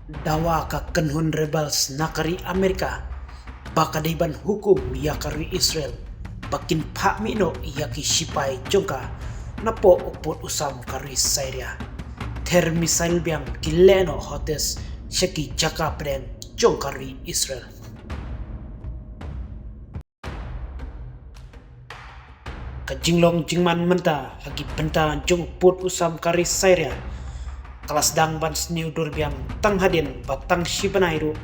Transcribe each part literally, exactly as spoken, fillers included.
Dawa ka kynhun rebels na ka ri Amerika ba ka dei ban hukum ïa ka ri Israel ba kin phah mih noh ïa ki shipai jong ka napoh u pud u sam ka ri Syria. Ther missile biang ki leh noh Houthis sha ki jaka pdeng jong ka ri Israel. Ka jinglong jingman mynta ha ki bynta jong u pud u sam ka ri Syria ka la sdang ban sniew dur biang tang hadien ba tang shi bnai ruh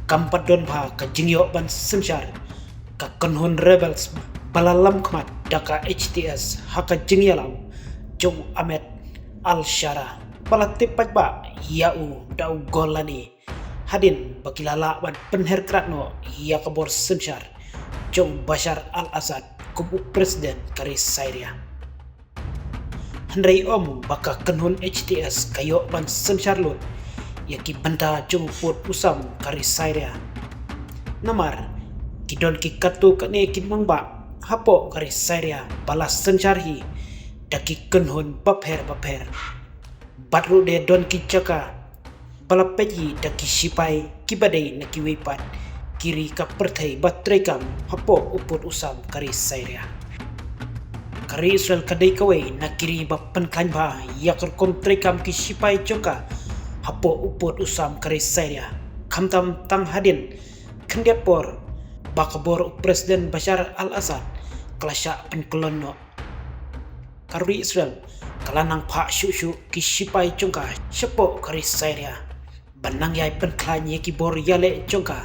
kam pat don bha ka jingïoh ban synshar ka kynhun rebels ba la lam khmat da ka H T S ha ka jingïalam jong u Ahmed al-Sharaa ba la tip paidbah ïa u da u Golani hadien ba ki la lah ban pynher krad noh ïa ka bor synshar jong u Bashar al-Assad kum u president ka ri Syria. Hynrei ym ba ka kynhun H T S ka ïoh ban synshar lut ïa ki bynta jong u pud u sam ka ri Syria. Namar ki don ki katto katne ki nongbah hapoh ka ri Syria ba la synshar hi da ki kynhun bapher bapher. Bad ruh de don ki jaka ba la peit hi da ki shipai kiba dei na kiwei pat ki ri ka pyrthei ba treikam hapoh u pud u sam ka ri Syria. Ka ri Israel ka dei kawei na ki ri ba pynkhlaiñ bha ïa ka rukom treikam ki shipai jong ka hapoh u pud u sam ka ri Syria. Khamtam tang hadien khyndiat por ba ka bor u president Bashar al-Assad ka la shah pynkyllon noh, ka ri Israel ka la nang phah shuh shuh ki shipai jong ka shapoh ka ri Syria ban nang ïai pynkhlaiñ ïa ki bor ïaleh jong ka.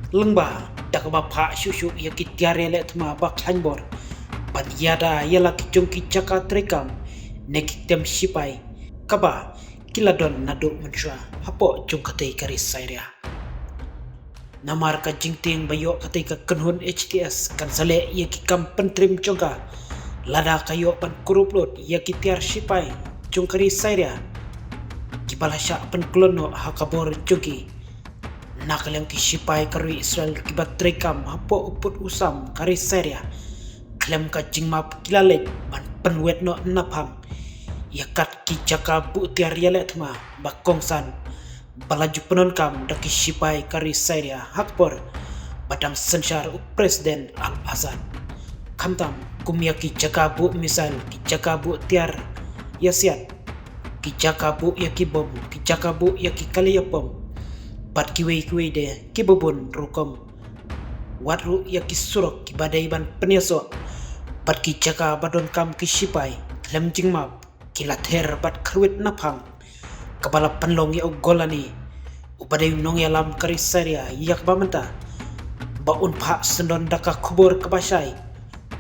Lyngba da kaba phah shuh shuh ïa ki tiar ïaleh thma ba khlaiñ bor ban ïada ïa la ki jong ki jaka treikam ne ki tem shipai kaba ki la don naduh mynshuwa hapoh jong katei ka ri Syria. Namar ka jingtieng ba ïoh katei ka kynhun H T S kan sa leh ïa ki kam pyntriem jong ka lada ka ïoh ban kurup lut ïa ki tiar shipai jong ka ri Syria kiba la shah pynkyllon noh ha ka bor jong ki. Na ka liang ki shipai ka ri Israel kiba treikam hapoh u pud u sam ka ri Syria khlem ka jingmap ki la leit ban pynwet noh naphang ïa kat ki jaka buh tiar ïaleh thma ba kongsan ba la ju pyndonkam da ki shipai ka ri Syria ha ka por ba dang synshar u president al-Assad. Khamtam kum ïa ki jaka buh missile, ki jaka buh tiar ïasiat, ki jaka buh ïa ki bom, ki jaka buh ïa ki kali ïa bom bad kiwei kiwei de kiba bun rukom. Wat ruh ïa ki surok kiba dei ban pynïasoh bad ki jaka ba donkam ki shipai khlem jingmap ki la ther bad kyrwit naphang. Kaba la pynlong ïa u Golani uba dei u nongïalam ka ri Syria ïa kaba mynta ba un phah syndon da ka khubor kaba shai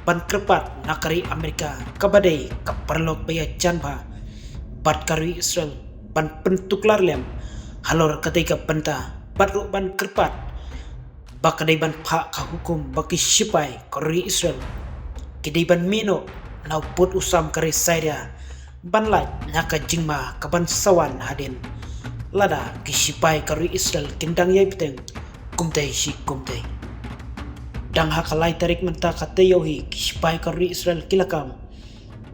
ban kyrpad na ka ri Amerika kaba dei ka paralok ba ïajan bha bad ka ri Israel ban pyntuklar lem halor katei ka bynta bad ruh ban kyrpad ba ka dei ban phah ka hukum ba ki shipai ka ri Israel ki dei ban mih noh na u pud u sam ka ri Syria ban lait na ka jingma kaban sa wan hadien. Lada ki shipai ka ri Israel kin dang ïai bteng kumtei shi kumtei. Dang ha ka lai tarik mynta ka taïew hi ki shipai ka ri Israel ki la kam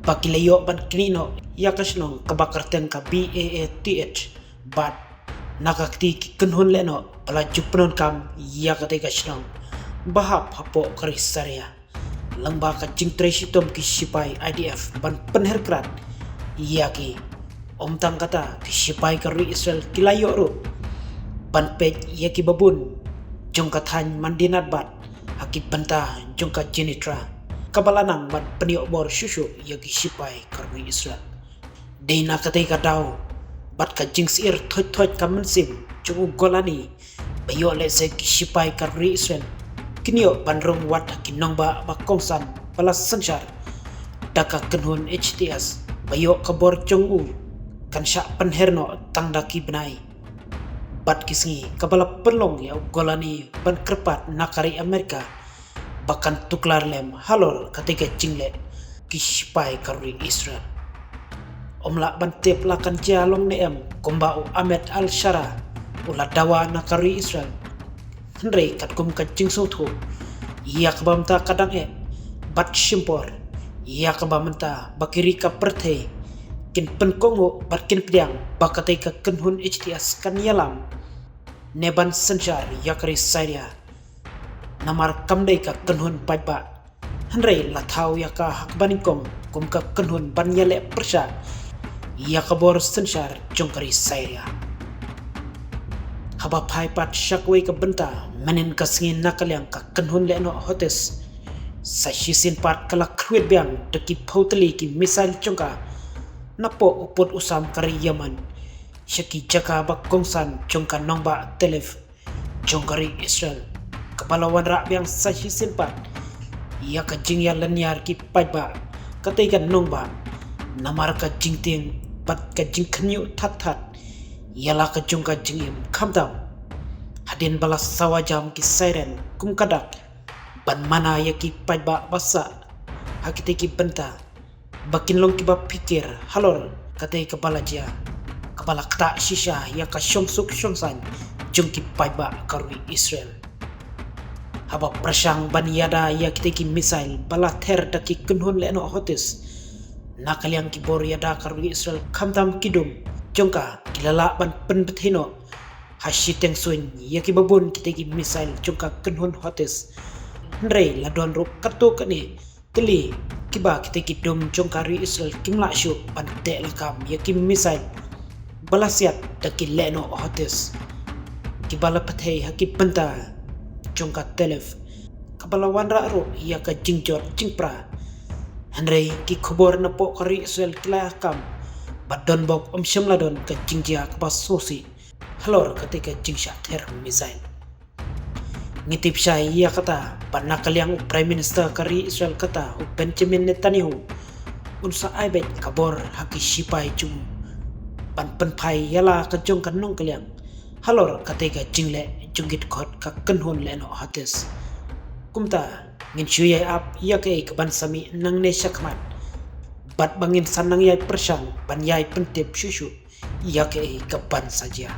ba ki la ïoh ban knieh noh ïa ka shnong kaba kyrteng ka B A A T H bad na ka kti ki kynhun lehnoh ba la ju pyndonkam ïa katei ka shnong ba hap hapoh ka ri Syria. Lyngba ka jingtrei shitom ki shipai I D F ban pynher krad ïa ki. Ym tang kata, ki shipai ka ri Israel ki la ïoh ruh ban peit ïa kiba bun jong ka thaiñ Madinat bad ha ki bynta jong ka Jenetra kaba la nang ban pynïoh bor shuh shuh ïa ki shipai ka ri Israel. Dei na katei ka daw bad ka jingsyier thoit thoit ka mynsiem jong u Golani ba ïoh lehse ki shipai ka ri Israel kin ïoh ban rung wat ha ki nongbah ba kongsan ba la synshar da ka kynhun H T S ba ïoh ka bor jong u kan shah pynher noh tang da ki bnai bad ki sngi, kaba la pynlong ïa u Golani ban kyrpad na ka ri Amerika ba kan tuklar lem halor katei ka jingleh ki shipai ka ri Israel. Ym lah ban tip la kan jia long ne em kumba u Ahmed al-Sharaa u la dawa na ka ri Israel. Hynrei katkum ka jingsngewthuh ïa kaba mynta ka dang eh bad shim por ïa kaba mynta ba ki ri ka pyrthei kin pynkohnguh bad kin pdiang ba katei ka kynhun H T S kan ïalam ne ban synshar ïa ka ri Syria. Namar kam dei ka kynhun paidbah, hynrei la thaw ïa ka ha kaba nyngkong kum ka kynhun ban ïaleh pyrshah ïa ka bor synshar jong ka ri Syria. Haba phai pat sha kawei ka bynta, mynhynnin ka sngi na ka liang ka kynhun lehnoh Houthis sa shisien pat ka la khrwit biang da ki phew tylli ki missile jong ka napoh u pud u sam ka ri Yemen sha ki jaka ba kongsan jong ka nongbah Tel Aviv jong ka ri Israel, kaba la wanrah biang sa shisien pat ïa ka jingïalynñiar ki paidbah katei ka nongbah namar ka jingtieng bad ka jingkhynñiuh thad thad ïa la ka jong ka jingim, khamtam hadien ba la sawa jam ki siren kum ka dak ban mana ïa ki paidbah ba sah ha kitei ki bynta ba kin long kiba phikir halor katei kaba la jia, kaba la ktah shisha ïa ka shongsuk shongsaiñ jong ki paidbah ka ri Israel. Haba pyrshang ban ïada ïa kitei ki missile ba la ther da ki kynhun lehnoh Houthis na ka liang ki bor ïada ka ri Israel, khamtam ki dum jong ka ki la lah ban pynbthei noh ha shiteng suiñ ïa kiba bun kitei ki missile jong ka kynhun Houthis. Hynrei la don ruh katto katne tylli kiba kitei ki dum jong ka ri Israel kim lah shuh ban teh lakam ïa ki missile ba la siat da ki lehnoh Houthis, kiba la pynthei ha ki bynta jong ka Tel Aviv, kaba la wanrah ruh ïa ka jingjot jingpra. Hynrei ki khubor napoh ka ri Israel ki la ïakam ba donbok ym shym la don ka jingjia kaba sngewsih halor katei ka jingshah ther missile. Ngi tip shai ïa kata ba na ka liang u Prime Minister ka ri Israel kata, u Benjamin Netanyahu, un sa ai beit ka bor ha ki shipai jong u ban pynphai ïa la ka jong ka nongkylliang halor katei ka jingleh jong ki dkhot ka kynhun lehnoh Houthis. Kumta ngin shu ïai ap ïa kaei ka ban sa mih nangne shakhmat bad ba ngin sa nang ïai pyrshang ban ïai pyntip shuh shuh ïa kaei ka ban sa jia.